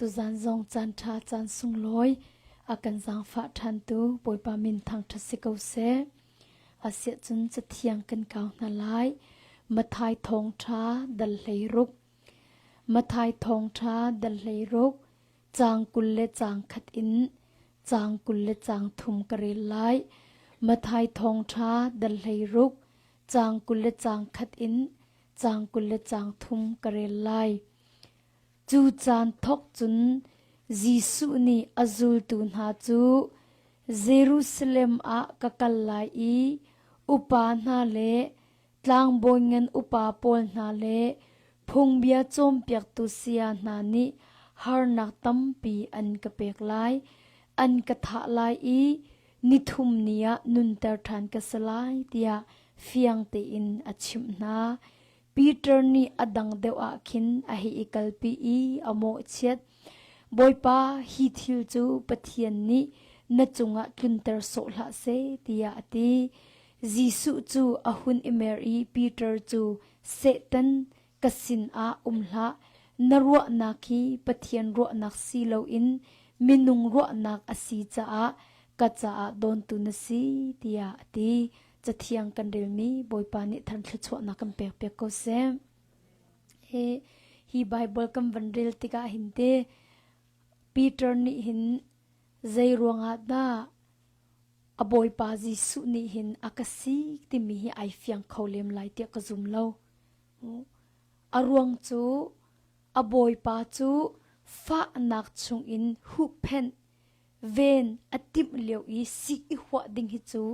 Tuzan zong caan ṭha caan sunglawi a kan zaangfah ṭhantu Bawipa min thangṭhat si ko seh. Asiahcun cathiang kan kau hna lai. Matthai thawngṭha dal 16. Matthai thawngṭha dal 16 caang 20 le caang khat in caang 20 le caang thum ka rel lai. Matthai thawngṭha dal 16 caang 20 le caang khat in caang 20 le caang thum ka rel lai. Cu caan thawk cun Jesuh nih a zultu hna cu Jerusalem ah ka kal lai i upa hna le tlangbawi ngan upa pawl hna le phungbia cawnpiaktu saya hna nih harnak tampi an ka pek lai, an ka thah lai i nithum ni ah nunter ṭhan ka si lai tiah fiang tein a chimh hna. Peter nih a dang deuh ah khin a hei i kalpi i a mawhchiat. Bawipa, hi thil cu Pathian nih na cungah tlunter sawh hlah seh, tiah a ti. Jesuh cu a hun i mer i Peter cu, Satan, ka sinah um hlah. Na ruahnak hi Pathian ruahnak si loin minung ruahnak a si caah ka caah dawntu na si, tiah a ti. Cathiang kan relmi Bawipa nih than thluachuahnak kan pek piak ko seh. Hi hi Bible kan van rel tikah hin te Peter nih hin zei ruangah dah a Bawipa Jesuh nih hin a ka si timi hi ai fiang kho lem lai tiah ka zum lo. A ruang cu a Bawipa cu fahnak chungin huhphenh ven a timh lio i si i huah ding hi cu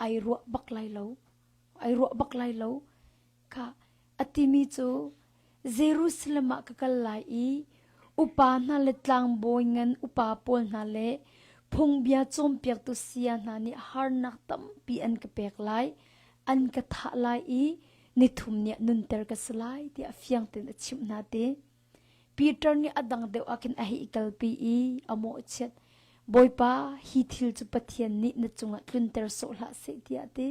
ai ruah bak lai lo ai ruah bak lai lo kha a timi cu Jerusalem ah ka kal lai i upa hna le tlangbawi ngan upa pawl hna le phungbia cawnpiaktu saya hna nih harnak tampi an ka pek lai an ka thah lai i nithum nih nunter ka si lai tiah fiang tein a chimh hna te Peter nih a dang deuh ah khin a hei i kalpi i a mawhchiat. Bawipa, hi thil cu Pathian nih na cungah tlunter sawh hlah seh tiah a ti.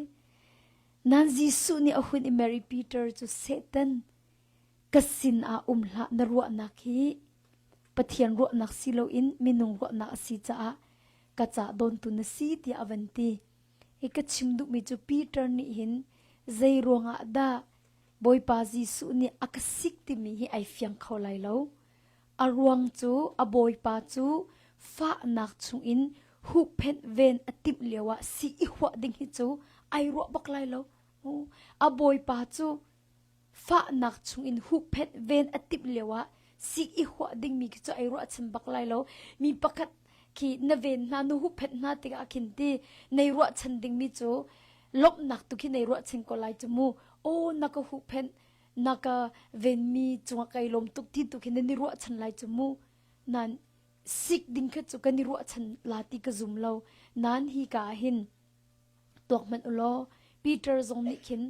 Nan Jesuh nih a hun i Mary Peter cu Satan, ka sin ah um hlah na ruahnak hi Pathian ruahnak si loin minung ruahnak a si caah ka ca dawntu na si tiah a van ti. Hi ka chim duhmi cu Peter nih hin zei ruangah dah Bawipa Jesuh nih a ka sik timi hi ai fiang kho lai lo. A ruang cu a Bawipa cu fahnak chungin huhphenh ven a timh lioah si i huah ding hi cu ai ruah bak lai lo. A Bawipa cu fahnak chungin huhphenh ven a timh lioah si i huah dingmi khi cu ai ruahchan bak lai lo. Mi pakhat khi na ven hna na huhphenh hna tikah khin ti nei ruahchan dingmi cu lawmhnak tu khi nei ruahchan ko lai cu mu aw na ka huhphenh na ka venmi cungah kai lawm tuk ti tu khi nan i ruahchan lai cu mu nan sik ding kha cu kan i ruahchan la ti ka zum lo nan hi ka ah hin tuak hmanh ulaw Peter zong nih khin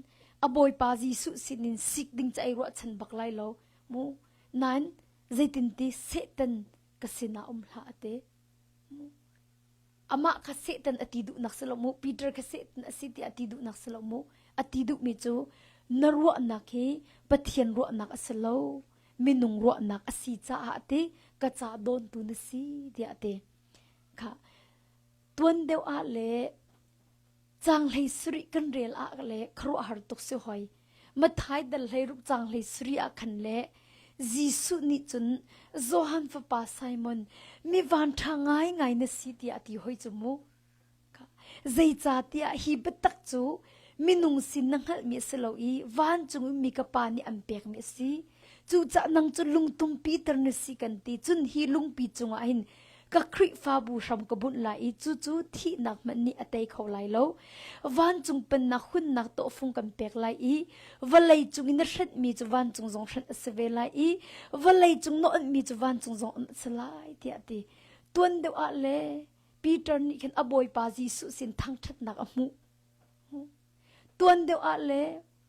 a bawipa Jesuh sinin sik ding ca ai ruahchan bak lai lo mu nan zeitinti Satan ka sinah um hlah ate amah kha Satan a ti duhnak si lo mu Peter kha Satan a si tiah a ti duhnak si lo mu a ti duhmi cu na ruahnak hi Pathian ruahnak a si lo minung ruahnak a si caah a ti ka ca dawntu na si tiah a ti kha tuan deuh ah le Caang hlei sarih kan rel ah le khuaruahhar tuk si hoi. Matthai dal hleiruk caang hlei sarih ah khan le Jesuh nih cun Johan fapa Simon mi vanṭha ngaingai na si tiah a ti hoi cu mu. Zeicahtiah hi biatak cu minung sin na hngalhmi a si lo i vancung i mi ka Pa nih an pekmi a si. Cucaah nang cu lungtum Peter na si kan ti. Cun hi lungpi cungah hin ka Khrihfabu hram ka bunh lai i cucu thihnak hmanh nih a tei kho lai lo. Vancung pennak hunnak tawhfung kan pek lai i vawlei cung i na hrenhmi cu vancung zong hrenh a si ve lai i vawlei cung na onhmi cu vancung zong onh a si lai tiah a ti. Tuan deuh ah le Peter nih khin a Bawipa Jesuh sin thangṭhatnak a hmuh. Tuan deuh ah le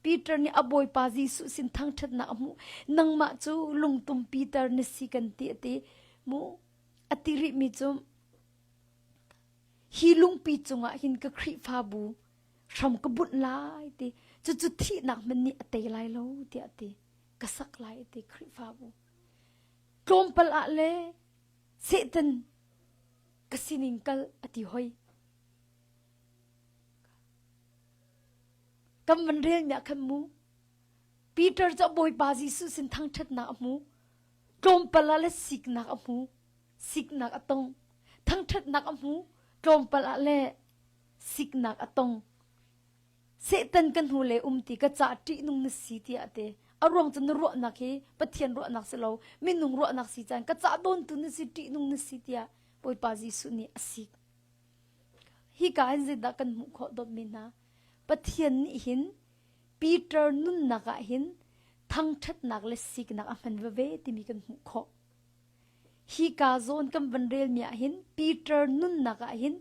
Peter nih a Bawipa Jesuh sin thangṭhatnak a hmuh. Nangmah cu lungtum Peter na si kan ti a ti. Mu a ti rihmi cu hi lungpi cungah hin ka Khrihfabu hram ka bunh lai ti. Cucu thihnak hmanh nih a tei lai lo tiah a ti. Ka sak lai a ti Khrihfabu. Tlawmpal ah le. Satan ka sining kal a ti hoi. Kan van rel mi ah khan mu Peter cu Bawipa Jesuh sin thangṭhatnak a hmu. Tlawmpal ah le siknak a hmu. Siknak a tong. Thangṭhatnak a hmu. Tlawmpal ah le siknak a tong. Satan kan hnu le um ti ka ca ṭihnung na si tiah a ti. A ruang cu na ruahnak hi Pathian ruahnak si lo, minung ruahnak si caan ka ca dawntu na si ṭihnung na si tiah Bawipa Jesuh nih a sik. Hika hin zeidah kan hmuh khawh dawtmi hna? Pathian nih hin Peter nunnak ah hin thangṭhatnak le siknak a hman veve timi kan hmuh khawh. Hika zawn kan van relmi ah hin Peter nunnak ah hin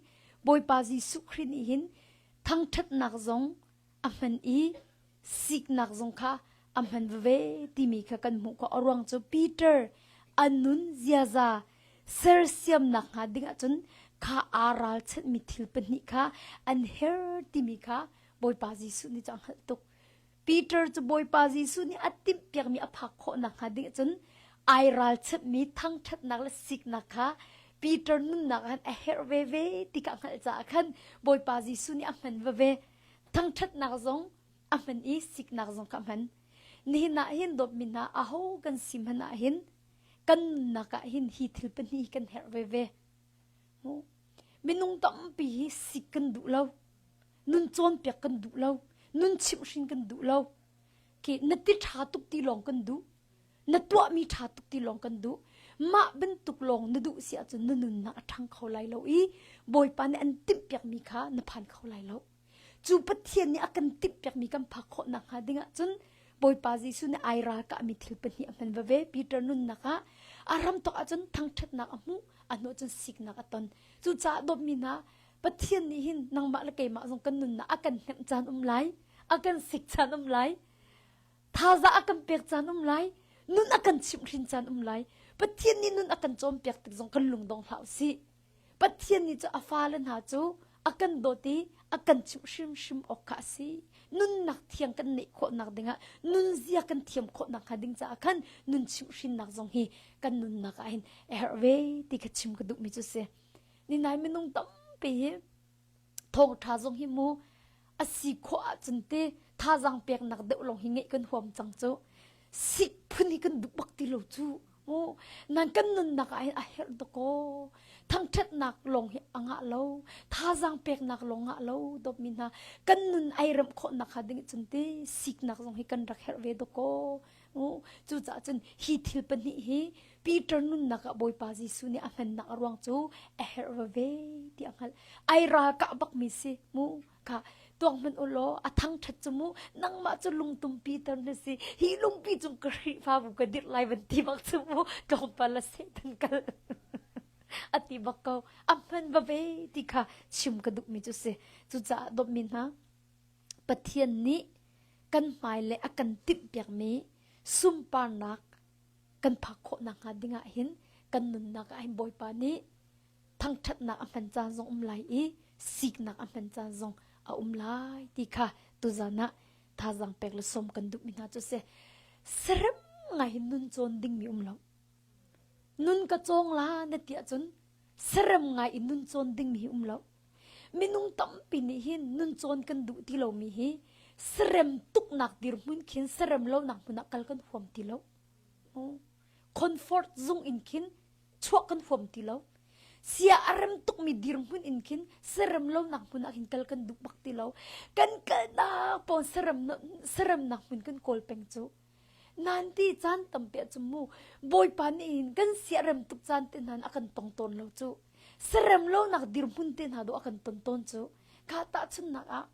Bawipa Jesuh Khrih nih hin thangṭhatnak zong a hman i siknak zong kha a hman veve timi kha kan hmuh khawh. A ruang cu Peter a nun ziaza sersiamnak hnga ding ahcun kha aa ralchanhmi thil pahnih kha an her timi kha Bawipa Jesuh nih cu a hngalh tuk. Peter cu Bawipa Jesuh nih a timhpiakmi a phak khawh nakhnga ding cun ai ralchanhmi thangṭhatnak le siknak kha Peter nunnak ah a herh veve ti kha a hngalh caah khan Bawipa Jesuh nih a hman veve. Thangṭhatnak zong a hman i siknak zong kha a hman. Nihin ah hin dawtmi hna aho kan si hmanh ah hin kan nunnak ah hin hi thil pahnih hi kan herh veve. Minung tampi hi sik kan duh lo. Nun cawnpiak kan duh lo. Nun chimhhrin kan duh lo. Ke na ti ṭha tuk ti lawng kan duh. Na tuahmi ṭha tuk ti lawng kan duh. Mah bantuk lawng na duh si ahcun na nunnak a ṭhang kho lai lo i Bawipa nih an timhpiakmi kha na phan kho lai lo. Cu Pathian nih a kan timhpiakmi kan phak khawh nakhnga ding ahcun Bawipa Jesuh nih ai ralkahmi thil pahnih a hman veve. Peter nunnak ah a ram tawk ahcun thangṭhatnak a hmuh, a hnu cun siknak a ton. Cucaah dawtmi hna, Pathian nih hin nangmah le keimah zong kan nunnak a kan hnemh caan um lai, a kan sik caan um lai, thaza a kan pek caan um lai, nun a kan chimhhrin caan um lai. Pathian nih nun a kan cawnpiak tik zong kan lungdong hlah u sih. Pathian nih cu a fale hna cu a kan dawt i a kan chimh hrimhrim awk kha a si. Nunnak thiang kan neih khawhnak dingah nunzia kan thiam khawhnak hnga ding caah khan nun chimhhrinnak zong hi kan nunnak ah hin a herh ve ti kha chim ka duhmi cu si. Ninai minung tampi hi thawngṭha zong hi mu a si khawh ahcun te thazaang peknak deuh lawng hi ngeih kan huam cang cu. Sik phun hi kan duh bak ti lo cu. Mu nan kan nunnak ah hin a herh dakaw. Thangṭhatnak lawng hi a ngah lo. Thazaang peknak lawng ngah lo dawtmi hna. Kan nun ai remh khawhnak hnga ding cun te siknak zong hi kan rak herh ve dakaw. Mu cucaah cun hi thil pahnih hi Peter nunnak ah Bawipa Jesuh nih a hmannak a ruang cu a herh veve ti a hngalh. Ai ralkah bakmi si mu kha tuak hmanh u law a thangṭhat cu mu nangmah cu lungtum Peter na si hi lungpi cung ka Khrihfabu ka dirh lai van ti bak cu mu tlawmpal a Satan kal a ti bak ko a hman va ve ti kha chim ka duhmi cu si cucaah dawtmi hna Pathian nih kan hmai le a kan timhpiakmi sunparnak kan phak khawh nakhnga ding ah hin kan nunnak ah hin Bawipa nih thangṭhatnak a hman caan zong um lai i siknak a hman caan zong a um lai ti kha tuzan ah thazaang pek le sawm kan duhmi hna cu si. Serem ngai hin nun cawn dingmi um lo. Nun ka cawng la na ti ahcun serem ngai in nun cawn dingmi hi um lo. Minung tampi nih hin nun cawn kan duh ti lomi hi serem tuknak dirhmun khin serem lonak hmun ah kal kan huam ti lo. Comfort zung in khin chuah kan huam ti lo. Sia a rem tukmi dirhmun in khin serem lonak hmun ah khin kal kan duh bak ti lo. Kan kalnak pawn serem seremnak hmun kan kawl peng cu. Nan ti caan tampi ah cu mu Bawipa nih hin kan siarem tuk caan te hna a kan tong tawn lo cu. Serem lonak dirhmun te hna do a kan ton tawn cu. Kha tahchunnak ah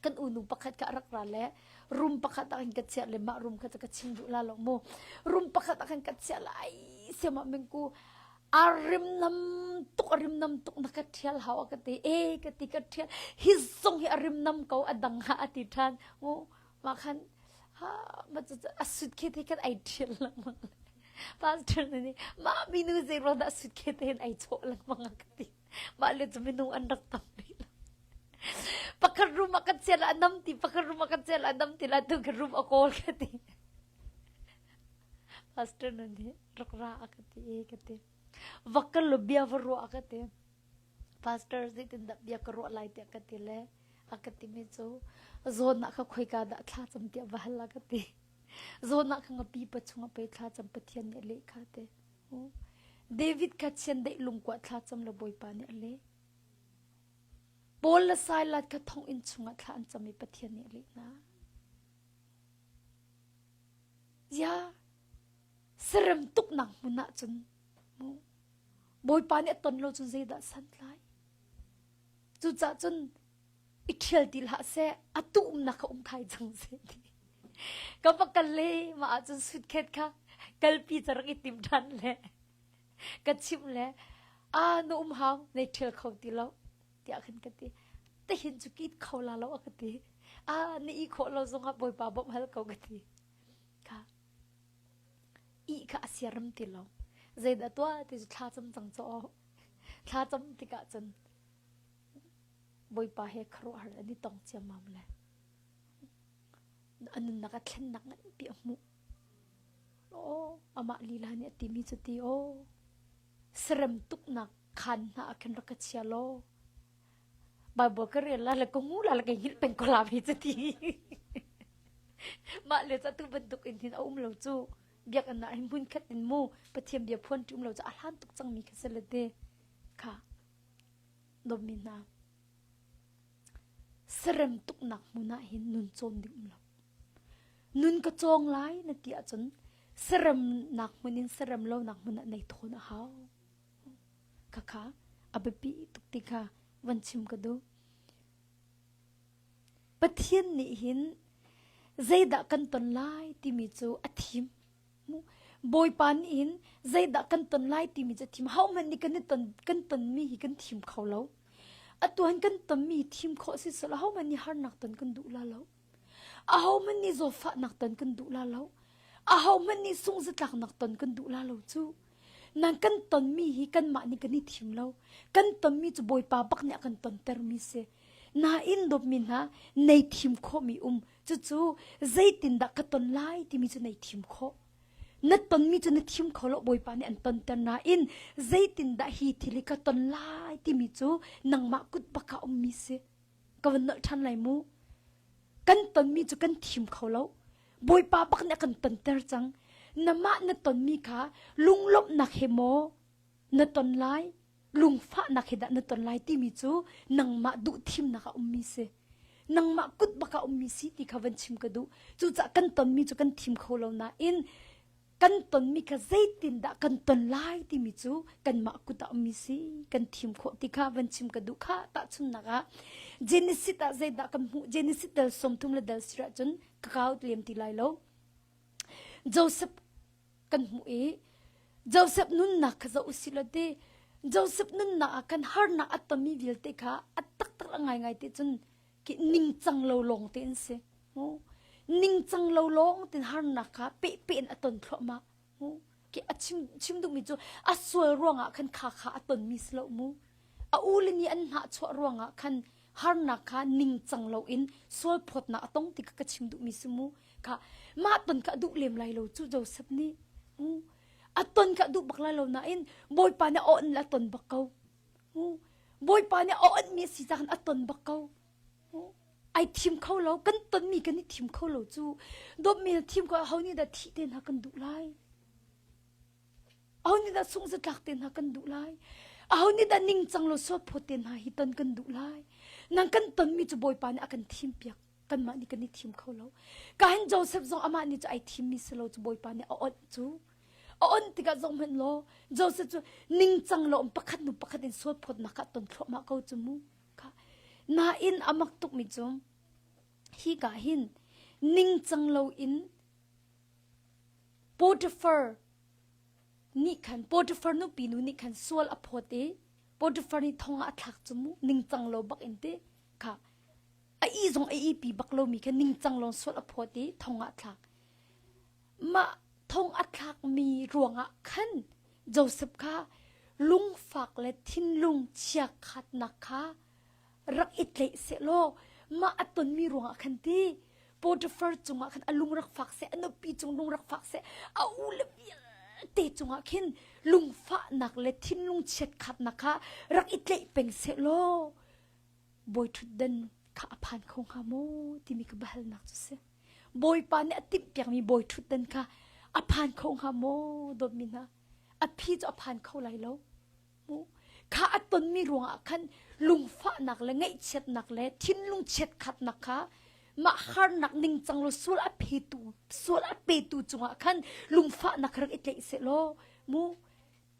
kan unu pakhat kha a rak ra le room pakhat ah khan ka chiah le mah room kha cu ka chim duh la lo mu room pakhat ah khan ka chiah la ai siamah mingku a rimnam tuk a rimnam tuk na ka thial hau a ka ti e ka ti ka thial hi zong hi a rimnam ko a dang ha a ti than mu ma khan ha ma cu a sut khe te khan ai thial lengmang pastor nih ma minu zei ruang dah sut khe te hin ai chawh lengmang a ka ti Mah le cu minung an rak tam rih lo. Pakhat room a kan chiah la nam ti, pakhat room a kan chiah la nam ti la tu ka room a kawl ka ti. Pastor nun hi rak ra a ka ti e ka ti. Va kal law bia va ruah a ka ti. Pastor zeitindah bia ka ruah lai tiah ka ti le a ka timi cu zawn ah kha khoika dah thla cam tiah va hal a ka ti. Zawn ah kha ngapi pa chungah pei thla cam Pathian nih a leh kha ti. David kha chiandeih lungkua thla cam le Bawipa nih a leh. Paul le Silas kha thonginn chungah thla an cam i Pathian nih a leh hna. Zia serem tuknak hmun ah cun Bawipa nih a ton lo cun zeidah santlai? Cucaah cun i ṭhial ti hlah seh, a tu umnak kha um thai cang seh ti. Ka va kal le mah ahcun suitcase kha kalpi ca rak i tim ṭhan le ka chimh le a na um hau nei ṭhial kho ti lo tiah khan ka ti. Tahin cu kit kho la lo a ka ti. A na i khawh lo zongah Bawipa bawmh hal ko ka ti. Kha ih kha a siaram ti lo. Zeidah tuah ti cu thla cam cang caw. Thla cam tikah cun Bawipa he khuaruahhar an i tong ciammam le a nunnak a thlennak nganpi a hmuh. Aw, amah lila nih a timi cu ti aw, serem tuknak khaan hna ah khin rak ka chia law, Bible ka rel la le ka ngu la le ka hngilh peng ko la mi cu ti. Mah le ca tu bantuk in hin a um lo cu biakinn ah hin hmun khat in mu Pathian bia phuan ṭi um lo cu a hlan tuk cangmi kha si le te kha dawtmi hna serem tuknak hmun ah hin nun cawn ding um lo. Nun ka cawng lai na ti ahcun seremnak hmun in serem lonak hmun ah nei thawn a hau. Khakha a biapi tuk ti kha van chim ka duh. Pathian nih hin zeidah kan ton lai timi cu a thim. Bawipa nih hin zeidah kan ton lai timi cu a thim. Hohmanh nih kan i ton kan tonmi hi kan thim kho lo. Atu han kan tonmi hi thim khawh si seh law hohmanh nih harnak ton kan duh la lo. Ahohmanh nih zawtfahnak ton kan duh la lo. Ahohmanh nih sungzatlaknak ton kan duh la lo cu. Nan kan tonmi hi kanmah nih kan i thim lo. Kan tonmi cu Bawipa bak nih a kan tontermi si. Nain dawtmi hna, nei thim khawhmi um. Cucu zeitindah ka ton lai timi cu nei thim khawh. Na tonmi cu na thim kho lo Bawipa nih an tonter nain zeitindah hi thil hi ka ton lai timi cu nangmah kut bak ah ummi si. Ka van nolh ṭhan lai mu. Kan tonmi cu kan thim kho lo. Bawipa bak nih a kan tonter cang. Namah na tonmi kha lunglawmhnak he maw na ton lai, lungfahnak he dah na ton lai timi cu nangmah duh thimnak ah ummi si. Nangmah kut bak ah ummi si ti kha van chim ka duh. Cucaah kan tonmi cu kan thim kho lo nain kan tonmi kha zeitindah kan ton lai timi cu kanmah kut ah ummi si kan thim khawh ti kha van chim ka duh kha tahchunhnak ah Genesis ah zeidah kan hmuh Genesis dal 30 le dal sirah cun ka kau lem ti lai lo Joseph kan hmuh i Joseph nunnak kha zoh usih law ti Joseph nunnak ah kan harnak a tonmi vialte kha a taktak a ngaingai te cun ki ningcang lo lawng te an si. Ningcang lo lawng ten harnak kha pehpeh in a ton thluahmah. Ki a chim chim duhmi cu a sual ruangah khan kha kha a tonmi si lo mu. A u le nih an hnahchuah ruangah khan harnak kha ningcang lo in sual phawtnak a tong ti kha ka chim duhmi si mu. Kha mah ton kha a duh lem lai lo cu Joseph nih. A ton kha a duh bak lai lo nain Bawipa nih a on le a ton bak ko. Bawipa nih a onhmi a si caah a ton bak ko. Ai thim kho lo, kan tonmi kan i thim kho lo cu. Dawtmi na thim ko, aho nih dah thih te hna kan duh lai? Aho nih dah sungzatlak te hna kan duh lai? Aho nih dah ningcang lo sualphawt te hna hi ton kan duh lai? Nang kan tonmi cu Bawipa nih a kan thim piak. Kanmah nih kan i thim kho lo. Ka hin Joseph zong amah nih cu ai thimmi si lo cu Bawipa nih a onh cu. A on tikah zoh hmanh law Joseph cu ningcang lo um pakhat hnu pakhat in sualphawtnak ah ton thluahmah ko cu mu. Kha. Nain a mak tukmi cu hi ka hin ningcang lo in Potiphar nih khan Potiphar nupi nu nih khan sual a phawt i Potiphar nih thong ah a thlak cu mu ningcang lo bak in ti kha a i zong a ipi bak lomi kha ningcang lo sual a phawt i thong ah a thlak. Mah thong a thlakmi ruangah khan Joseph kha lungfak le thinlung chiakhatnak kha rak i tlaih sehlaw mah a tonmi ruangah khan ti Potiphar cungah khan a lung rak fak seh, a nupi cung lung rak fak seh, a u le vialte cungah khin lungfahnak le thinlung chiatkhatnak kha rak i tlaih peng seh law bawi ṭhutdan kha a phan kho hnga maw timi ka biahalnak cu si. Bawipa nih a timhpiakmi bawi ṭhutdan kha a phan kho hnga maw dawtmi hna? A phi cu a phan kho lai lo. Kha a tonmi ruangah khan lungfahnak le ngaihchiatnak le thinlung chiatkhatnak kha mah harnak ningcang lo sual a petu sual a petu cungah khan lungfahnak rak i tlaih seh law mu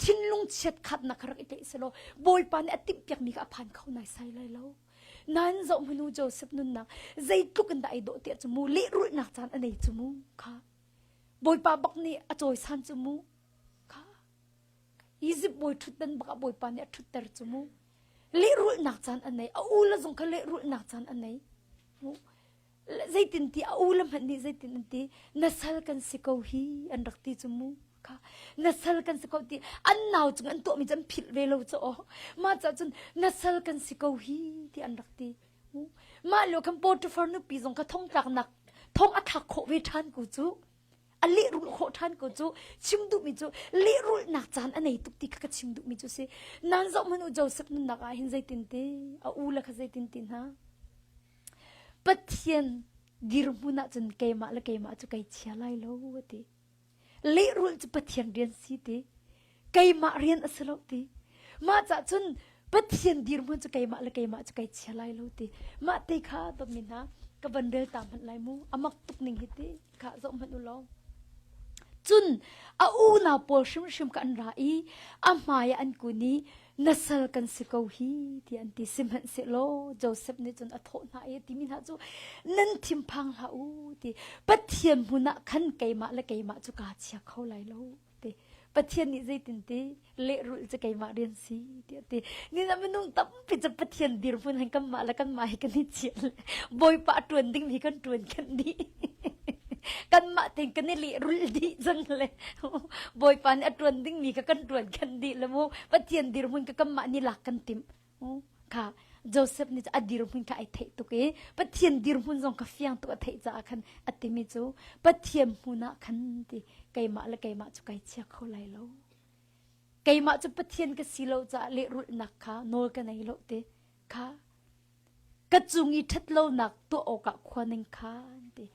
thinlung chiatkhatnak kha rak i tlaih seh law Bawipa nih a timhpiakmi kha a phan kho naisai lai lo. Nan zoh hmanu Joseph nunnak zeitluk in dah ai dawh tiah cu mu lehrulhnak caan a nei cu mu kha Bawipa bak nih a cawisan cu mu kha Egypt bawi ṭhutdan bak ah Bawipa nih a ṭhutter cu mu. Lehrulhnak caan a nei. A u le zong kha lehrulhnak caan a nei. Mu. Zeitin ti a u le hmanh nih zeitin an ti na sal kan si ko hi an rak ti cu mu. Kha na sal kan si ko ti an nau cung an tuahmi cu an philh ve lo cu aw. Mah cah cun na sal kan si ko hi ti an rak ti. Mu. Mah lio khan Potiphar nupi zong kha thongtlaknak thong a thlak khawh ve ṭhan ku cu. A lehrulh khawh ṭhan ko cu chim duhmi cu lehrulhnak caan a nei tuk ti kha ka chim duhmi cu si nan zoh hmanh u Joseph nunnak ah hin zeitin ti a u le kha zeitin ti hna Pathian dirhmun ah cun keimah le keimah cu kai chia lai lo a ti lehrulh cu Pathian rian si ti keimah rian a si lo ti mah cah cun Pathian dirhmun cu keimah le keimah cu kai chia lai lo ti mah te kha dawtmi hna ka van rel ta hmanh lai mu a mak tuk ning hi ti kha zoh hmanh u law cun a unau pawl hrimhrim kha an ra i a hmai ah an kun i na sal kan si ko hi ti an ti sihmanhsehlaw Joseph nih cun a thawh hna i timi hna cu nan thinphang hlah u ti Pathian hmun ah khan keimah le keimah cu kaa chia kho lai lo ti Pathian nih zeitin ti lehrulh cu keimah rian si tiah ti ni na minung tampi cu Pathian dirhmun hin kanmah le kanmah hi kan i chiah Bawipa a ṭuan ding hi kan ṭuan khan dih kanmah tein kan i lehrulh dih cang le Bawipa nih a ṭuan ding mi kha kan ṭuan khan dih le mu Pathian dirhmun kha kanmah nih lak kan timh kha Joseph nih a dirhmun kha ai theih tuk i Pathian dirhmun zong kha fiang tuk a theih caah khan a timi cu Pathian hmun ah khan ti keimah le keimah cu kai chia kho lai lo keimah cu Pathian ka si lo caah lehrulhnak kha nawl ka nei lo ti kha ka cung i ṭhatlonak tuah awkah khua ning khan ti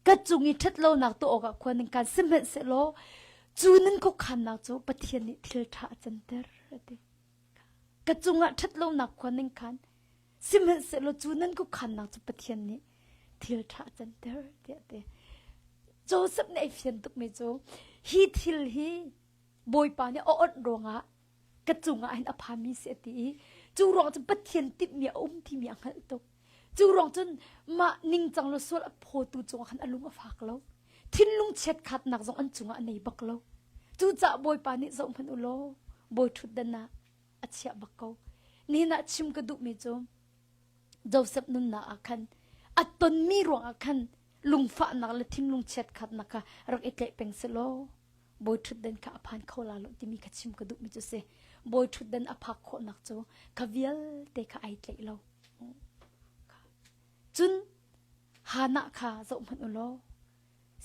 ka cung i ṭhatlonak tuah awkah khua ning khan sihmanhsehlaw cu nan khuakhannak cu Pathian nih thil ṭha a canter a ti. Ka cungah ṭhatlonak khua ning khan sihmanhsehlaw cu nan khuakhannak cu Pathian nih thil ṭha a canter tiah a ti. Joseph nih ai fian tukmi cu hi thil hi Bawipa nih a onh ruangah ka cungah hin a phami si a ti i cu ruang cun Pathian timhmi a um timi a hngalh tuk. Cu ruang cun mah ningcang lo sual a phawtu cungah khan a lung a fak lo. Thinlung chiatkhatnak zong an cungah a nei bak lo. Cucaah Bawipa nih zoh hmanh u law bawi ṭhutdan ah a chiah bak ko. Nihin ah chim ka duhmi cu Joseph nunnak ah khan a tonmi ruangah khan lungfahnak le thinlung chiatkhatnak kha rak i tlaih peng selaw bawi ṭhutdan kha a phan kho la lo timi kha chim ka duhmi cu si. Bawi ṭhutdan a phak khawhnak cu kha vialte kha ai tlaih lo. Cun Hannah kha zoh hmanh u law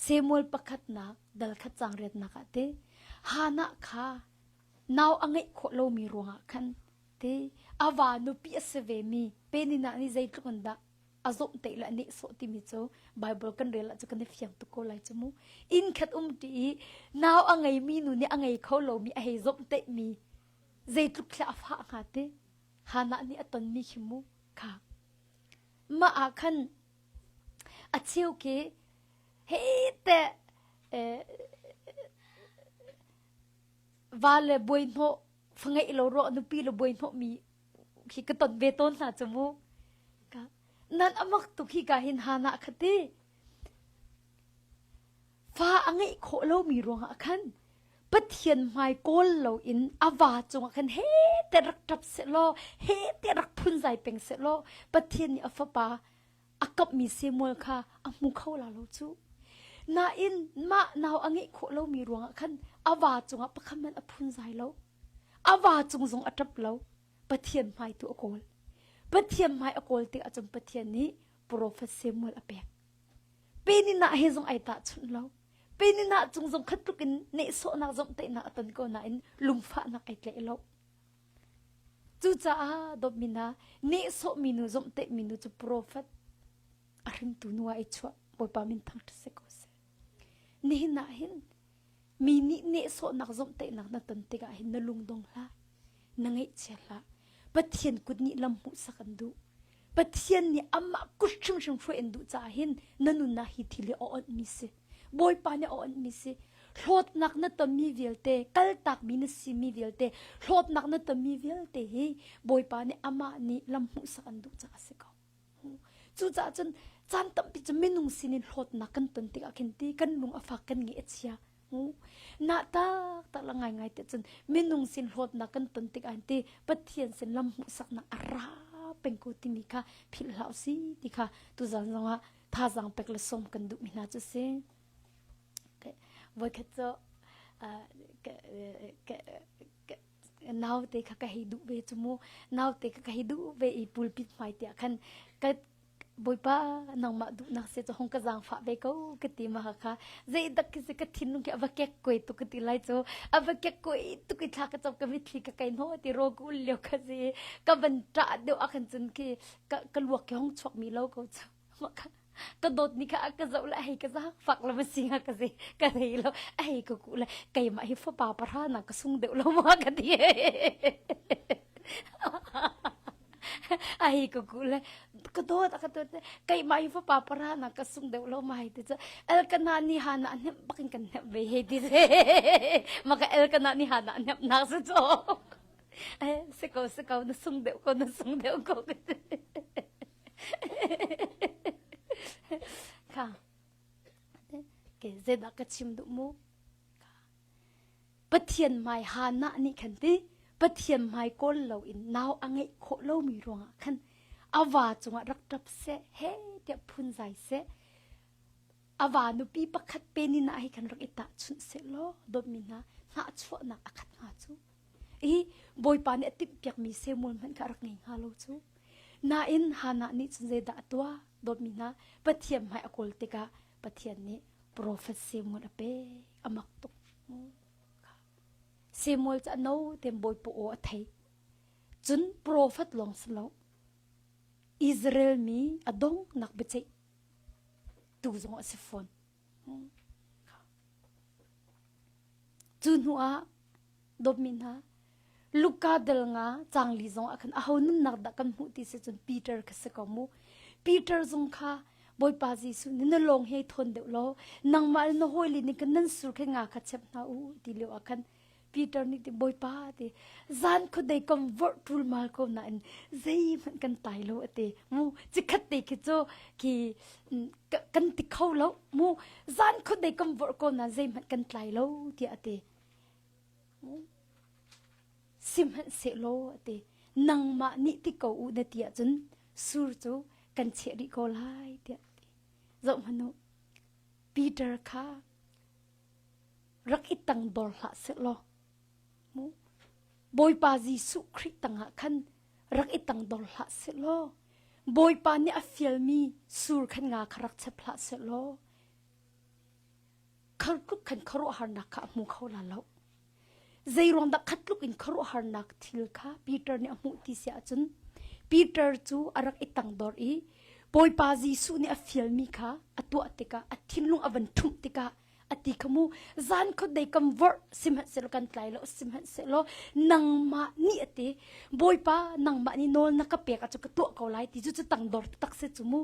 Samuel pakhatnak dal khat cang riatnak ah te Hannah kha nau a ngeih khawh lomi ruangah khan te a va nupi a si vemi Peninnah nih zeitluk in dah a zawmhtaih le a nehsawh timi cu Bible kan rel ah cu kan i fiang tuk ko lai cu mu. Inn khat um ṭi i nau a ngeimi nu nih a ngei kho lomi a hei zawmhtaihmi zeitluk thla a fah hnga ti Hannah nih a tonmi khi mu kha. Mah ah khan a cheu khi he te va le buai hnawh fa ngeih lo ruah nupi le buai hnawh mi khi ka ton ve tawn hna cu mu. Nan amak tuk hi ka hin Hannah kha ti. Fa a ngeih khawh lomi ruangah khan Pathian hmai kawl loin a va cungah khan he te rak ṭap sehlaw he te rak phunzai peng sehlaw Pathian nih a fapa a kamhmi Samuel kha a hmu kho la lo cu. Nain mah nau a ngeih khawh lomi ruangah khan a va cungah pakhat hmanh a phunzai lo. A va cung zong a ṭap lo. Pathian hmai tu a kawl. Pathian hmai a kawl tikah cun Pathian nih profet Samuel a pek. Peninah he zong ai tahchunh lo. Peninah cung zong khat tluk in nehsawhnak zomhtaihnak a ton ko nain lungfahnak ai tlaih lo. Cucaah dawtmi hna, nehsawhmi nu zomhtaihmi nu cu profet a hringtu nu ah i chuah Bawipa min thangṭhat si ko seh. Nihin ah hin mi nih nehsawhnak zomhtaihnak na ton tikah hin na lungdong hlah, na ngaihchia hlah. Pathian kut nih lam hmuhsak an duh. Pathian nih amah kut hrimhrim hruai an duh caah hin na nunnak hi thil hi a onhmi si. Bawipa nih a onhmi si. Hlawtnak na tonmi vialte, kaltakmi na simi vialte, hlawtnak na tonmi vialte hi Bawipa nih amah nih lam hmuhsak an duh caah a si ko. Cucaah cun caan tampi cu minung sinin hlawtnak kan ton tikah khin ti kan lung a fak kan ngeih a chia. Na taktak la ngaingai te cun minung sin hlawtnak kan ton tikah ti Pathian sin lam hmuhsaknak a ra peng ko timi kha philh hlah si ti kha tuzan zongah thazaang pek le sawm kan duhmi hna cu si. Voikhat cu naute kha ka hei duh ve cu mu naute kha ka hei duh ve i pulpit hmai tiah khan ka Bawipa nangmah duhnak se cu hong ka zaangfah ve ko ka ti ma kha zeidak khi si ka thinlung khi a va kek koi tuk ka ti lai cu a va kek koi tuk i thla ka cam ka mitthli ka kai hno ti ro ka ul lio kha si ka van ṭah deuh ah khan cun khi ka ka luak ki hong chuak mi lo ko cu ka dawt ni kha ka zoh le hei ka zaangfak lo ma si nga ka si ka thei lo hei ka ku le keimah hi fapa pahra na ka sung deuh lo ma ka ti ai ka ku le ka dawt ka dawt keimah hi fapa pahra na ka sung deuh lo ma hei ti cu elkana ni hana hnem bakin kan hnem ve hei ti maka elkana ni hana hnem nak si cu eh si ko si ko na sung deuh ko na sung deuh ko Kha ke zeidah ka chim duh mu? Pathian hmai Hannah nih khan ti Pathian hmai kawl loin nau a ngeih khawh lomi ruangah khan a va cungah rak ṭap seh he tiah phunzai seh a va nupi pakhat Penina hi khan rak i tahchunh seh law dawtmi hna hnahchuahnak a khat hnga cu i Bawipa nih a timhpiakmi Samuel hmanh kha a rak ngei hnga lo cu. Nain Hannah nih cun zeidah a tuah? Dawtmi hna, Pathian hmai a kawl tikah Pathian nih profet Samuel a pek. A mak tuk. Samuel cu a no tein Bawipa aw a thei. Cun profet lawng si lo. Israel mi a donghnak biaceih tu zong a si fawn. Cu hnu ah dawtmi hna Luka del nga cangli zong ah khan aho nunnak dah kan hmuh ti si cun Peter kha si ko mu. Peter zong kha Bawipa Jesuh nih na lawng he thawn deuh law nangmah le na hawile nih khan nan sur khe nga kha chep hna u ti lio ah khan Peter nih ti Bawipa ti zan khuadei kam vorh ṭulmal ko nain zeihmanh kan tai lo a ti mu cikhat te khi cu khi kan ti kho lo mu zan khuadei kam vorh ko nain zeihmanh kan tlai lo tiah a ti sihmanhsehlaw a ti nangmah nih ti ko u na ti ahcun sur cu kan cheh rih ko lai tiah a ti zoh hmanh u Peter kha rak i tangdor hlah sehlaw mu Bawipa Jesuh Khrih tangah khan rak i tangdor hlah sehlaw Bawipa nih a fialmi sur khan nga kha rak chep hlah sehlaw khartluk khan khuaruahharnak kha a hmu kho la lo Zeiruang dah khat tluk in khuaruahharnak thil kha Peter nih a hmuh ti si ahcun Peter cu a rak i tangdor i Bawipa Jesuh nih a fialmi kha a tuah tikah a thinlung a van ṭhumh tikah a ti kha mu zan khuadei kan vorh sihmanhsehlaw kan tlai lo sihmanhsehlaw nangmah nih a ti Bawipa nangmah nih nawl na ka pek ahcun ka tuah ko lai ti cu cu tangdor taktak si cu mu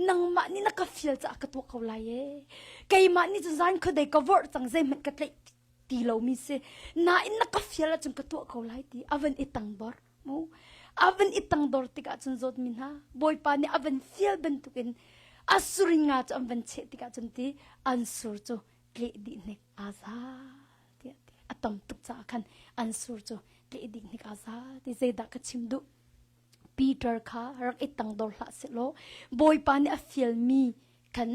nangmah nih na ka fial caah ka tuah ko lai ee keimah nih cun zan khuadei ka vorh cang zeihmanh ka tlaih ti lomi si nain na ka fial ahcun ka tuah ko lai ti a van i tangdor mu a van i tangdor tikah cun zawtmi hna bawipa nih a van fial bantukin a surin nga cu an van cheh tikah cun ti an sur cu tleh dih hnik aa za tiah ti a tam tuk caah khan an sur cu tleh dih hnik aa za ti zeidah ka chim duh Peter kha rak i tangdor hlah sehlaw Bawipa nih a fialmi khan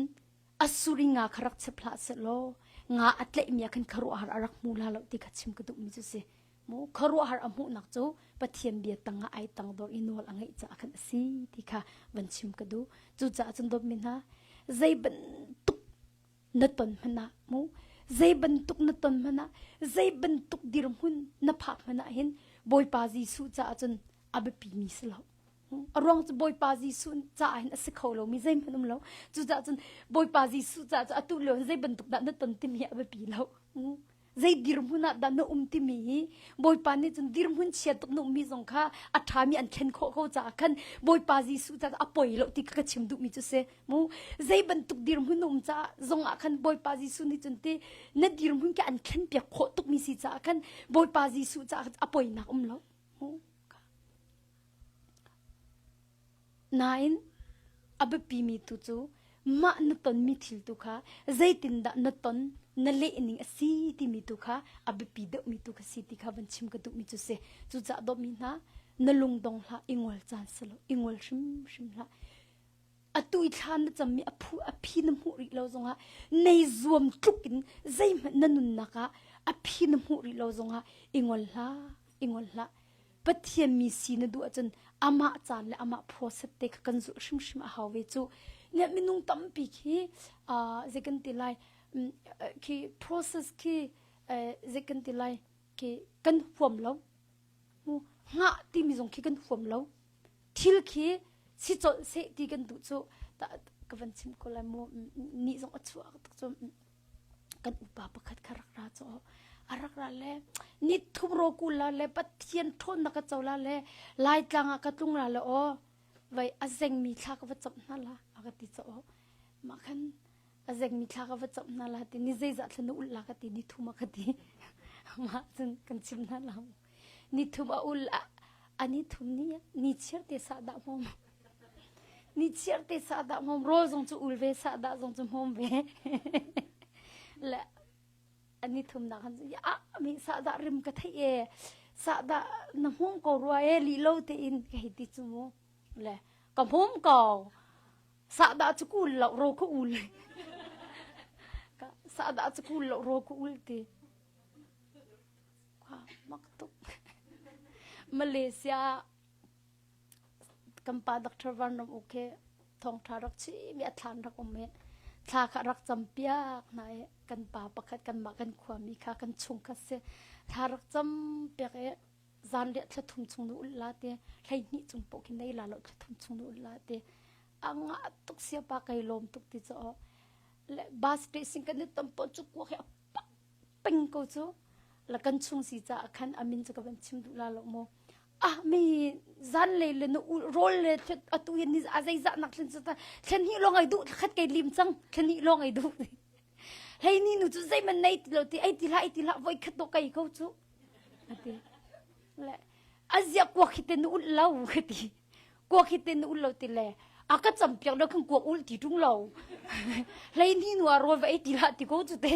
a sur i nga kha rak chep hlah sehlaw nga a tlaihmi ah khan khuaruahhar a rak hmu la lo ti kha chim ka duhmi cu si. Mu khuaruahhar a hmuhnak cu Pathian bia tangah ai tangdor i nawl a ngeih caah khan a si ti kha van chim ka duh. Cucaah cun dawtmi hna zei bantuk Na ton hmanh ah mu zei bantuk na ton hmanh ah zei bantuk dirhmun na phak hmanh ah hin Bawipa Jesuh caah cun a biapi mi si lo. A ruang cu Bawipa Jesuh caah hin a si kho lomi zeihmanh um lo. Cucaah cun Bawipa Jesuh caah cu atu lio hin zei bantuk dah na ton timi hi a biapi lo. Zei dirhmun ah dah na um timi hi Bawipa nih cun dirhmun chia tuk na ummi zong kha a ṭhami an thlen khawh ko caah khan Bawipa Jesuh caah a poi lo ti ka chim duhmi cu si. Mu zei bantuk dirhmun na um caah zong ah khan Bawipa Jesuh nih cun ti na dirhmun khi an thlen piak khawh tukmi si caah khan Bawipa Jesuh caah a poinak um lo. Nain a biapimi tu cu mah na tonmi thil tu kha zeitindah na ton, na lehning a si timi tu kha a biapi deuhmi tu kha si ti kha van chim ka duhmi cu si. Cucaah dawtmi hna, na lungdong hlah, i ngol caan si lo, i ngol hrimhrim hlah. Atu i thla na cammi a phu a phi na hmuh rih lo zongah nei zuam tluk in zeihmanh na nunnak ah a phi na hmuh rih lo zongah i ngol hlah, i ngol hlah. Pathian mi si na duh ahcun amah caan le amah process te kha kan zulh hrimhrim a hau ve cu. Ne minung tampi khi uh, zei kan ti lai khi process khi zei kan ti lai khi kan huam lo. Hngah timi zong khi kan huam lo. Thil khi si colh seh ti kan duh cu ka van chim ko lai mu ni zong a chuak tuk cu kan upa pakhat kha rak ra caw a rak ra le ni thum ro kul la le pathian ṭhawnnak ka co la le laitlang ah ka tlung ra le aw vai a zengmi thla ka va camh hna la a ka ti caw mah khan a zengmi thla ka va camh hna la ti ni zeizah thla na ulh la ka ti ni thum a ka ti mah cun kan chim hna la ni thum a ul a ni thum ni ni chiar te sa dah hmom ni chiar te sa dah hmom rawl zong cu ul ve sa dah zong cu hmom ve le ani thum nak han ya mi sa dah rim ka thei e sa dah na hmom ko rua e li lo te in ka hei ti chu mu le ka hmom ko sa dah chu kul lo ro ko ul ka sa dah chu kul lo ro ko ul ti mak tuk Malaysia kan pa Dr. Van Ram Uk he thawngṭha rak chim i a thlan rak um i thla kha rak campiak hna i kan pa pakhat kanmah kan khuami kha kan chung kha si thla rak campiak i zanriah thla thum chung nu ulh la ti 12 chung poh khi nei la lo thla thum chung nu ulh la ti a ngah tuk sia pa kai lawm tuk ti cho le bus station kan i tam pon chu kuak hi a pak peng ko cu la kan chung si caah khan a min cu ka van chim duh la lo mu ah mi zan lei le nu rawl le atu hin ni a zeizah nak thlen cu thlen hi lawng ai duh khat kei lim cang thlen hi lawng ai duh hei ni nu cu zeiman nei ti lo ti ai ti hlah ai ti hlah voi khat do kai ko cu ati le azia kuak hi te nu ul lo ka ti kuak hi te nu ul lo ti le a ka campiak lo khan kuak ul ti ṭung lo hlei ni nu a rawl va ei ti hlah ti ko cu te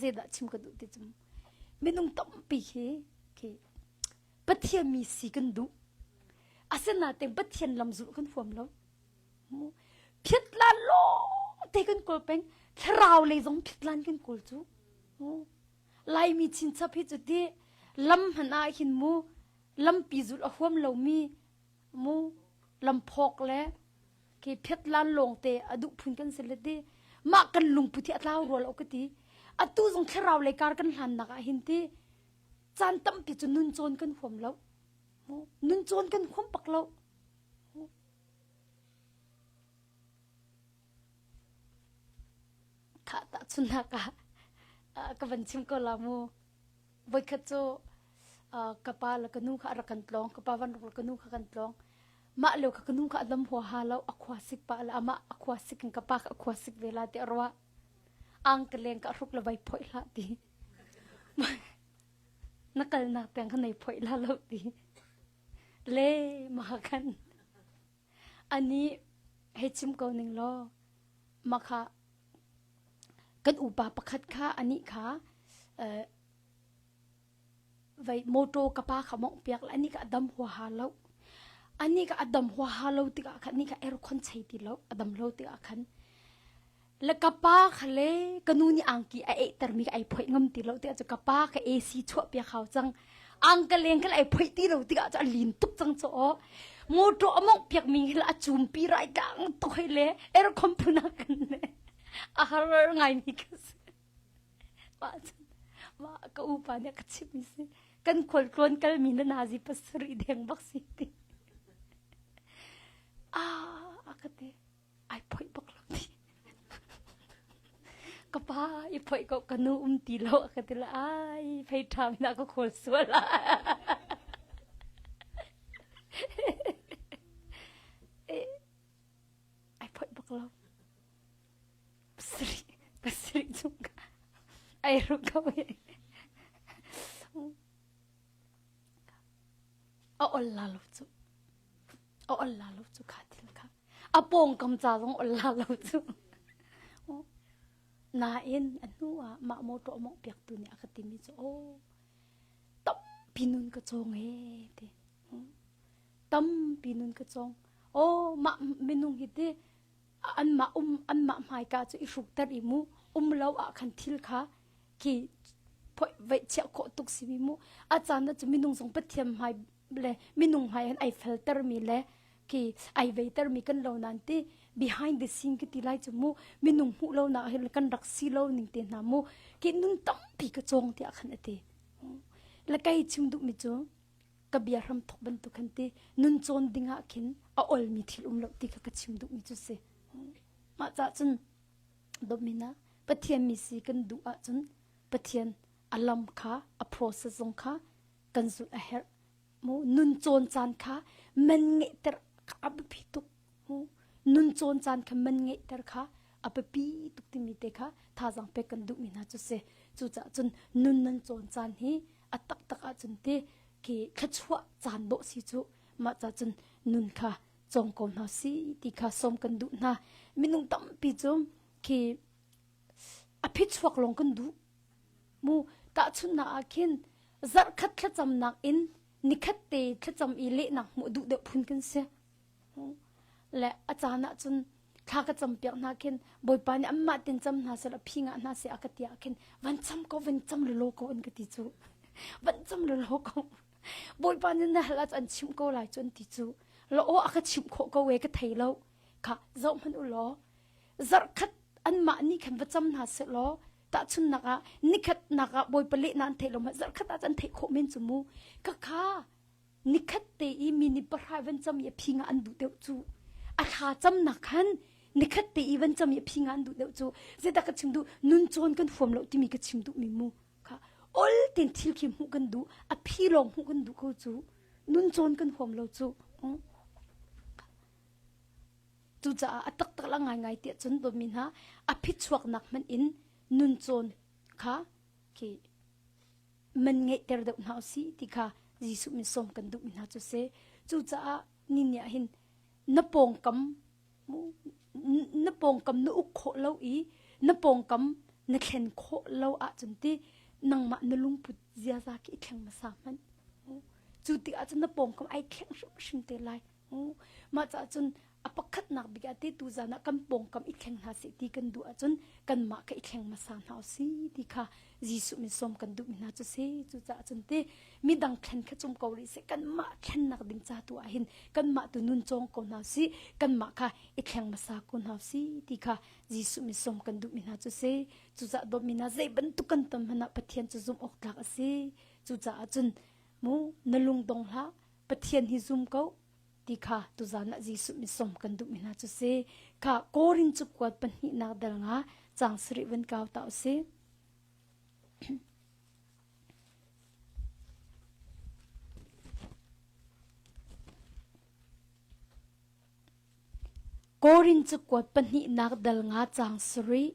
Zeidah chim ka duh ti cu minung tampi hi khi Pathian mi si kan duh asinain Pathian lam zulh kan huam lo Phiatlan lawng te kan kawl peng. Thlarau lei zong phiatlan kan kawl cu. Laimi chinchap hi cu ti lam hmanh ah hin mu lampi zulh a huam lomi mu lamphawk le khi phiatlan lawng te a duh phun kan si le ti mah kan lungput hi a tlau rua lo ka ti atu zong thlarau lei kar kan hlannak ah hin ti caan tampi cu nun cawn kan huam lo nun cawn kan huam bak lo Khah tahchunhnak ah ka van chim ko la mu. Voikhat cu ka pa le ka nu kha a rak kan tlawng. Ka pa van ruk le ka nu kha kan tlawng. Mah lio kha ka nu kha a dam huaha lo. A khua sik pah le amah a khua sik in ka pa kha a khua sik ve la ti a ruah. Ang ka leng ka hruk le vai phoih hlah ti. Na kalnak tiang kha nei phoih la lo ti. Le mah khan Anih hei chim ko ning law mah kha kan upa pakhat kha anih kha uh, vei motor ka pa kha mongh piak le anih kha a dam huaha lo. Anih kha a dam huaha lo tikah khan anih kha aircon chei ti lo a dam lo tikah khan. Le ka pa kha le ka nu nih angki a eihtermi ka ai phoih ngam ti lo tiah cu ka pa ka AC chuah piak hau cang. Angka leng kha ai phoih ti lo tikah cu a lin tuk cang cu aw. Motor a mongh piak mi hi a cumpi rai tlang tuk hei le aircon phun ah kan le a har ngai mi ka si. Mah cun mah ka upa nih a ka chimh mi si. Kan khualtlawn kal mi na nazi pasarih deng bak si ti. Ah, a ka ti. Ai phoih bak lo ti. Ka pa i phoih ko ka nu um ti lo a ka ti la ai phei ṭha mi na ka khawl sual Eh, ai phoih bak lo. Pasarih, pasarih chung ka ai ruk ko e. A ol la lo cu. A ol la lo cu kha thil kha. A pawngkam ca zong ol la lo cu. Nain a hnu ah mah motor a mawngh piaktu nih a ka timi cu aw tampi nun ka cawng ee ti. Tampi nun ka cawng. Aw mah minung hi ti anmah um anmah hmaika cu i hrukter i mu um lo ah khan thil kha khi veih chiah khawh tuk si mi mu a caan ah cu minung zong pathian hmai le minung hmai han ai felter mi le khi ai veiter mi kan lo nan ti behind the scene ka ti lai cu mu minung hmuh lo nak hin kan rak si lo ning te hna mu ki nun tampi ka cawng tiah khan ati le kai chim duh mi cu ka bia hram thok bantuk khan ti nun cawn ding ah khin a olmi thil um lo ti kha ka chim duhmi cu si mah cah cun domina pathian mi si kan duh ahcun pathian a lam kha a process zong kha kan zulh a herh mu nun cawn caan kha man ngeihter kha a biapi tuk mu nun cawn caan kha man ngeihter kha a biapi tuk timi te kha thazaang pek kan duhmi hna cu si cucaah cun nun nan cawn caan hi a taktak ahcun ti khi thluachuah caan dawh si cu mah ca cun nun kha cawng ko hna si ti kha sawm kan duh hna minung tampi cu khi a phichuak lawng kan duh mu tahchunhnak ah khin zarhkhat thlacamnak in nikhat te thlacam i lehnak hmuh duh deuh phun kan si Le a caan ah cun thla ka campiak hna khin Bawipa nih anmah tin cam hna seh phi ngah hna seh a ka ti ah khin van cam ko van cam lelaw ko an ka ti cu van cam lelaw ko Bawipa nih na hal ah an chimh ko lai cu an ti cu la aw a ka chimh khawh ko e ka thei lo kha zoh hmanh u law zarhkhat anmah nih khan va cam hna seh law tahchunnak ah nikhat nak ah Bawipa lehnak an theih lo ma zarhkhat ah an theih khawh men cu mu ka kha nikhat te i mi nih pahra van cam i a phi nga an duh deuh cu a thla camnak khan nikhat te i van cam i a phi nga an duh deuh cu zeidah ka chim duh nun cawn kan huam lo timi ka chim duh mi mu kha ol ten thil khi hmuh kan duh a phi lawng hmuh kan duh ko cu nun cawn kan huam lo cu cucaah a taktak la ngaingai tiah cun dawtmi hna a phichuaknak hmanh in nun cawn kha khi man ngeihter deuh hna usih ti kha Jesuh min sawm kan duhmi hna cu si. Cucaah ni ni ah hin na pawngkam na pawngkam na uk khawh lo i na pawngkam na thlen khawh lo ahcun ti nangmah na lungput ziaza khi i thleng hmasa hmanh. Cu tikah cun na pawngkam ai thleng hrimhrim te lai. Mah caah cun a pakhatnak bik ah te tuzan ah kan pawngkam i thleng hna seh ti kan duh ahcun kanmah kha i thleng hmasa hna usih ti kha Jesuh min sawm kan duhmi hna cu si. Cucaah cun ti midang thlen kha cum ko rih seh kanmah thlennak ding ca tu ah hin kanmah tu nun cawng ko hna usih kanmah kha i thleng hmasa ko hna usih ti kha Jesuh min sawm kan duhmi hna cu si. Cucaah dawtmi hna zei bantuk kan ton hmanh ah Pathian cu zumh awk tlak a si. Cucaah cun mu na lung dong hlah Pathian hi zum ko ti kha tuzan ah Jesuh min sawm kan duhmi hna cu si. Kha Korin cakuat pahnihnak dal nga caang sarih van kau ta usih. Korin cakuat pahnihnak dal nga caang sarih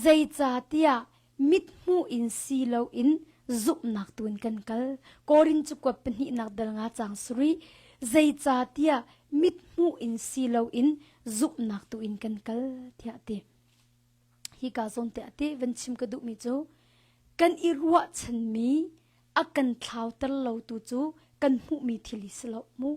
Zeicahtiah mithmuh in si loin zumhnak tu in kan kal. Korin cakuat pahnihnak dal nga caang sarih. Zeicahtiah mithmuh in si loin zumhnak tu in kan kal tiah a ti. Hika zawn te ah ti van chim ka duhmi cu kan i ruahchanmi a kan thlauter lotu cu kan hmuhmi thil hi si lo mu.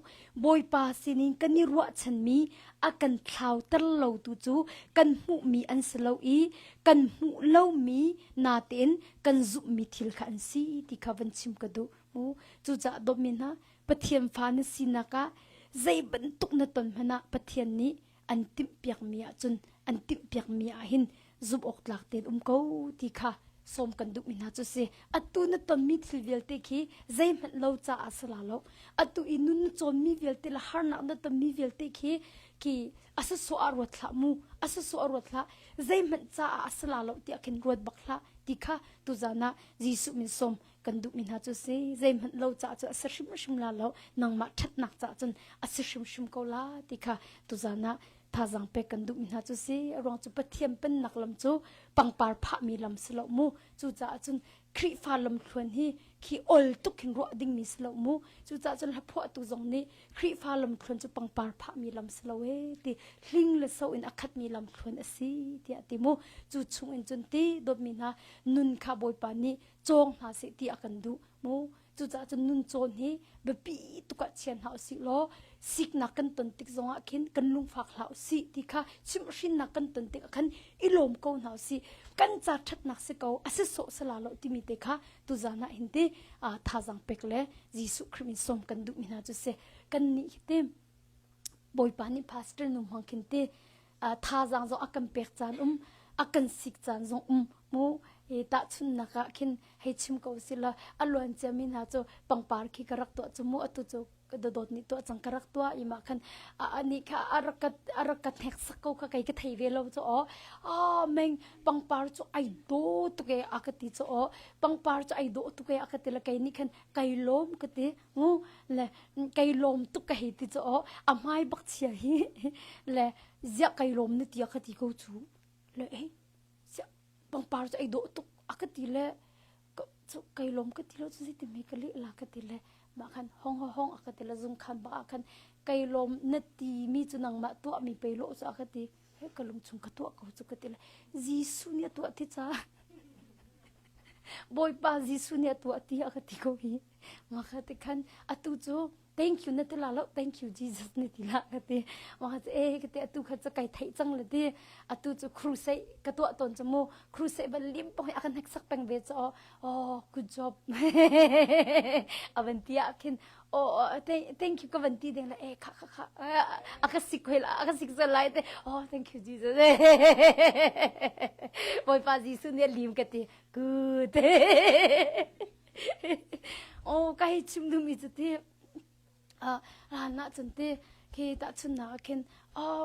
Bawipa sinin kan i ruahchanmi a kan thlauter lo tu cu kan hmuhmi an si lo i kan hmuh lomi natein kan zumhmi thil kha an si ti kha van chim ka duh mu. Cucaah dawtmi hna Pathian fa na sinak ah zei bantuk na ton hmanh ah Pathian nih an timhpiakmi ahcun an timhpiakmi ah hin zumh awk tlak tein um ko ti kha sawm kan duhmi hna cu si. Atu na tonmi thil vialte khi zeihmanh lo caah si la lo. Atu i nun na cawnmi vialte le harnak na tonmi vialte khi khi a sasawh ah ruat hlah mu. A sasawh ah ruat hlah. Zeihmanh caah a si la lo tiah khin ruat bak hlah ti kha tuzan ah Jesuh min sawm kan duhmi hna cu si. Zeihmanh lo caah cu a si hrimhrim la lo. Nangmah ṭhatnak caah cun a si hrimhrim ko la ti kha tuzan ah thazaang pek kan duhmi hna cu si. A ruang cu Pathian pennak lam cu pangpar phahmi lam si lo mu. Cucaah cun Khrihfa lamthluan hi khi ol tuk hin ruah dingmi si lo mu. Cucaah cun hlaphuahtu zong nih Khrihfa lamthluan cu pangpar phahmi lam si lo ee ti hling le so in a khatmi lamthluan a si tiah ti mu. Cu chung in cun ti dawtmi hna nun kha Bawipa nih cawng hna seh ti a kan duh mu. Cucaah cun nun cawn hi biapi tuk ah chia hna usih law siknak kan ton tik zongah khin kan lungfak hlah usih ti kha chimhhrinnak kan ton tik ah khan i lawm ko hna usih. Kan ca ṭhatnak si ko a si sawh sala lo timi te kha tuzan ah hin ti thazaang pek le Jesuh Khrih min sawm kan duhmi hna cu si. Kan nih hi ti Bawipa nih pastor nu hmang khin ti thazaang zong a kan pek caan um a kan sik caan zong um mu tahchunhnak ah khin hei chim ko si la a luan ciami hna cu pangpar khi ka rak tuah cu mu atu cu dawt nih tuah cang ka rak tuah i mah khan ani kha a rak ka a rak ka hnek sak ko kha kei ka thei ve lo cu aw a meng pangpar cu ai do tuk e a ka ti cu aw pangpar cu ai do tuk e a ka ti la kei nih khan kai lawm ka ti mu le kai lawm tuk ka hei ti cu aw a hmai bak chia hi le ziah kai lawm na ti a ka ti ko cu le ei ziah pangpar cu ei dawh tuk a ka ti le cu kai lawm ka ti lo cu zeitin hme ka leh la ka ti le mah khan hong hong a ka ti le zung khan bak ah khan kai lawm na ti mi cu nangmah tuah mi pei lawh cu a ka ti he ka lung chung ka tuah ko cu ka ti le Jesuh nih a tuah ti ca Bawipa Jesuh nih a tuah ti a ka ti ko hi mah kha ti khan atu cu thank you na ti la lo thank you Jesus na ti la ka ti wa ka e ka ti atu kha cu kai theih cang le ti atu cu crusade ka tuah tawn cu mu crusade ban lim pong hi a kan hneksak peng ve cu oh good job avan ti ah khin oh thank you ka van ti ding la e kha kha kha a ka sik hoi la a ka sik zel lai te oh thank you Jesus Bawipa Jesuh nih lim ka ti good Oh, ka hei chim duhmi cu ti hlan ah cun ti khi tahchunhnak ah khin oh,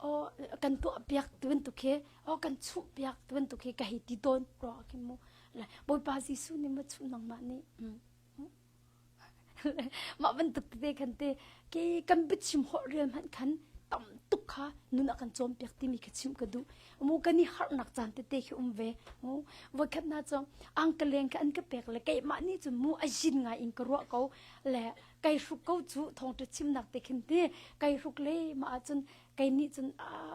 oh kan tuah piak ti bantuk khi oh kan chuh piak ti bantuk khi ka hei ti tawn ruah khin mu Bawipa Jesuh nih ma chuh nangmah nih Mah bantuk tete khan te ke kan biachim holh rel hmanh khan tam tuk kha nun a kan cawnpiak timi kha chimh ka duh. Mu kan i harnak caan tete khi um ve. Mu voikhat na cu angkaleng kha an ka pek le keimah nih cun mu a yin ngai in ka ruah ko le kai hruk ko cu thawngṭha chimnak te khin ti kai hruk le mah ahcun kei nih cun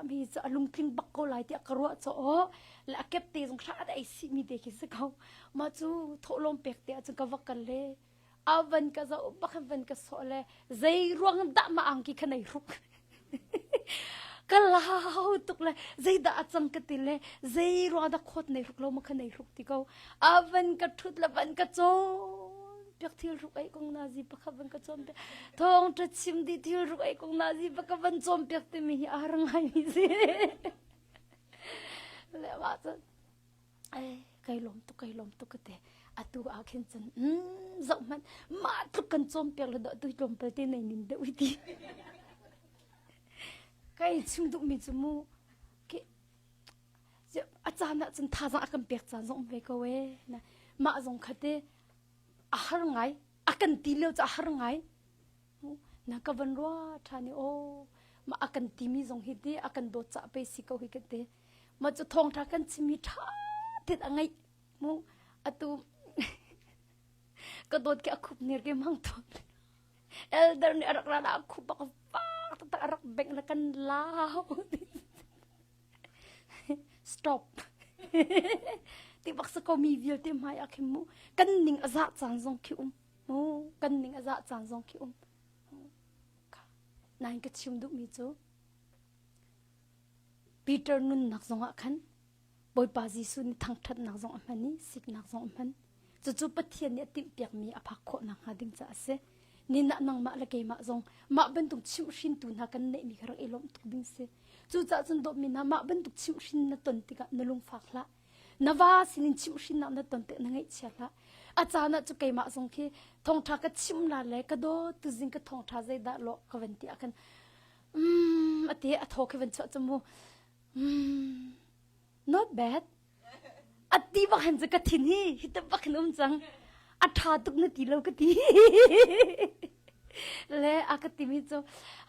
mi cu a lungtling bak ko lai tiah ka ruah caw le a kep te zong hra da ei si mi te khi si ko mah cu thawhlawm pek te ahcun ka va kal le a van ka zoh bak van ka sawh le zei ruang dah ma angki kha nei hruk ka lau tuk le zeidah a cang ka ti le zei ruang dah khawt nei hruk lo ma kha nei hruk ti ko a van ka thut le van ka cawn piak thil ruk ei kong na zi pakhat van ka cawn piak thawng ṭa chim di thil ruk ei kong na zi pakhat van cawn piak timi hi a har ngai mi si le mah cun ai kai lawm tuk kai lawm tuk ka te atu ah khin cun mm zoh hmanh mah tluk kan cawm piak le dawh tu tlawmpal te nei nin deuh ti kai chim duh mi cu mu a caan ah cun thazaang a kan pek caan zong ve ko e mah zong kha te a har ngai a kan ti lio cu a har ngai na ka van rua ṭhan i aw mah a kan timi zong hi ti a kan dawt cah pe si ko hi kan ti mah cu thawngṭha kan chimmi ṭha tit a ngaih mu atu ka dawt ke a khup nir ke mang tawn elder nih a rak ra a khup bak fak taktak a rak bengh le kan lau Stop. Ti bak sa ko mi vialte hmai ah khin mu kan ning a za caan zong khi um. Mu kan ning a zah caan zong khi um. Nain ka chim duhmi cu Peter nunnak zongah khan Bawipa Jesuh nih thangṭhatnak zong a hman i siknak zong a hman. Cucu Pathian nih a timhpiakmi a phak khawh nakhnga ding caah a si. Ninah nangmah le keimah zong mah bantuk chimhhrintu hna kan neihmi kha rak i lawmh tuk ding si. Cucaah cun dawtmi hna mah bantuk chimhhrin na ton tikah na lungfak hlah. Na va sinin chimhhrinnak na ton tik na ngaihchia hlah. A caan ah cu keimah zong khi thawngṭha ka chim la le ka dawt tuzing ka thawngṭha zeidah lawh ka van ti ah khan mm a ti a thaw khi van chuah cu mu mm not bad a ti bak han cu ka thin hi hi te bak hin um cang a ṭha tuk na ti lo ka ti le a ka timi cu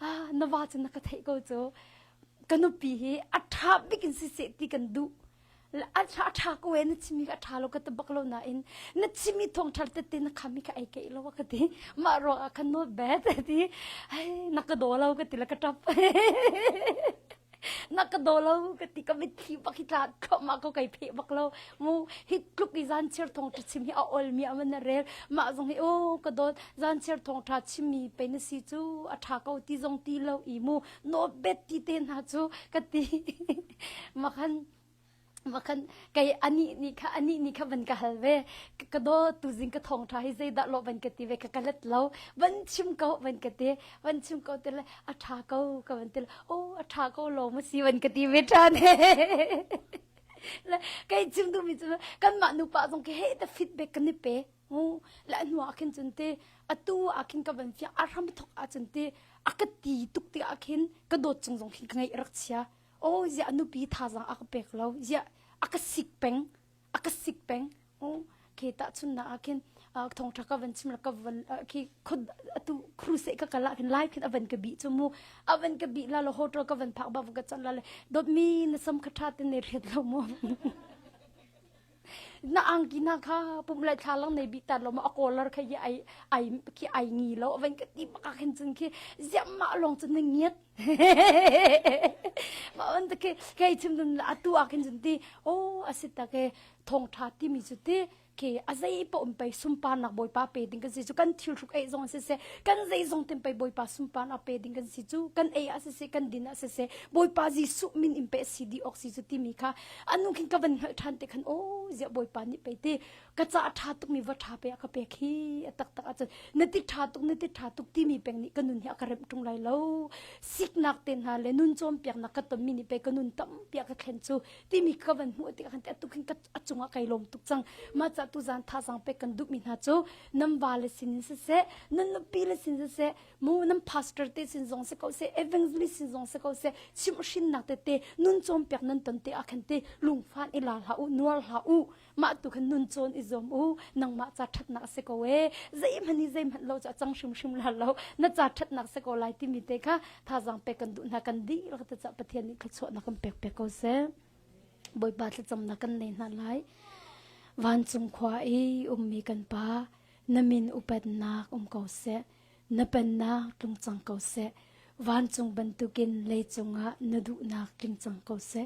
ah na va cu na ka theih ko cu ka nupi hi a ṭha bik in siseh ti kan duh a ṭha ṭha ko e na chimi ka ṭha lo ka ti bak lo nain na chimi thawngṭha tete na khami ka ei keih lo ka ti mah ruang ah khan not bad ti ai na ka daw lo ka ti le ka ṭap na ka daw lo ka ti ka mitthli bak hi tla thluahmah ko kai pheh bak lo mu hi tluk i zanchir thawngṭha chim hi a ol mi a man a rel mah zong hi o ka dawt zanchir thawngṭha chimmi pe na si cu a ṭha ko ti zong ti lo i mu not bad ti te hna cu ka ti makhan makhan kei anih nih kha anih nih kha van ka hal ve ka daw tuzing ka thawng tha hi zeidah lo van ka ti ve ka ka let lo van chim ko van ka ti van chim ko te le a tha ko ka van ti le o a tha ko lo ma si van ka ti ve than le kei chim duhmi cu kanmah nupa zong khi he ta feedback kan i pe le hnu ah khin cun te atu ah khin ka van fiang a hram thok ah cun te a ka ti tuk ti ah khin ka dawt chung zong khin ka ngaih rak chia oh ziah nupi thazang a ka pek lo ziah a ka sik peng a ka sik peng oh khi ta chun na ah khin thong tha ka van chim la ka van khi khud atu cruise ka kala khin live khin avan ka bi chu mu avan ka bi la lo hotel ka van phak ba ka chan la le dot mi na sam kha tha te ne riat lo mu Na angki hna kha pum le thla lang nei bi ta lo ma a collar kha hi ai ai khi ai ngi lo van ka ti baka khin cun khi ziam ma long cun na ngiat ma on ta ke kei chim dun atu a khin cun ti o asit ta ke thong tha ti mi cu ti ke a zei pa um pei sunparnak bawipa pe ding kan si cu kan thil hruk ei zong si se kan zei zong tem pei bawipa sunparnak pe ding kan si cu kan ei a si se kan din a si se bawipa Jesuh min in pe si di ok si cu timi kha anu khin ka van hngalh ṭhan te khan aw ziah bawipa nih pei ti ka ca ṭha tuk mi va ṭha pe a ka pek hi a taktak ahcun na ti ṭha tuk na ti ṭha tuk timi peng nih ka nun hi a ka remh ṭung lai lo siknak te hna le nun cawnpiaknak ka tonmi nih pei ka nun tampi a ka thlen cu timi ka van hmuh tikah khan atu khin ka a cungah kai lawm tuk cang mah ca tu zan thazang pek kan duhmi hna cu nan va le sin in siseh nan nupi le sin siseh mu nan pastor te sin zong si ko seh evangelist sin zong si ko seh chimhhrinnak tete nun cawnpiak nan ton te ah khan te lungfan i la hlah u nuar hlah u mah tu khan nun cawn i zuam u nangmah ca ṭhatnak si ko e zeihmanh hi zeihmanh lo cu a cang hrimhrim la lo na ca ṭhatnak si ko lai timi te kha thazang pek kan duh hna kan dihlak te ca Pathian nih thluachuahnak kan pek pek ko seh Bawipa thlacamnak kan nei hna lai vancung khua i ummi kan pa na min upatnak um ko seh Na pennak tlung cang ko seh. Vancung bantukin leicung ah na duhnak tling cang ko seh.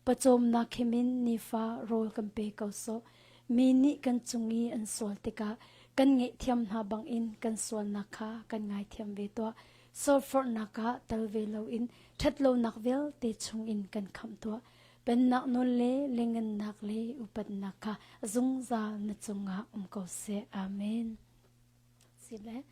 Pawcawmnak himin nifa rawl kan pe ko sawh. Mi nih kan cung i an sual tikah kan ngaihthiam hna bangin kan sualnak kha kan ngaithiam ve tuah. Sualforhnak ah tal ve loin ṭhatlonak vialte chungin kan khamh tuah. Pennak nawl le lengennak le upatnak kha zungzal na cungah um ko seh. Amen. Sile.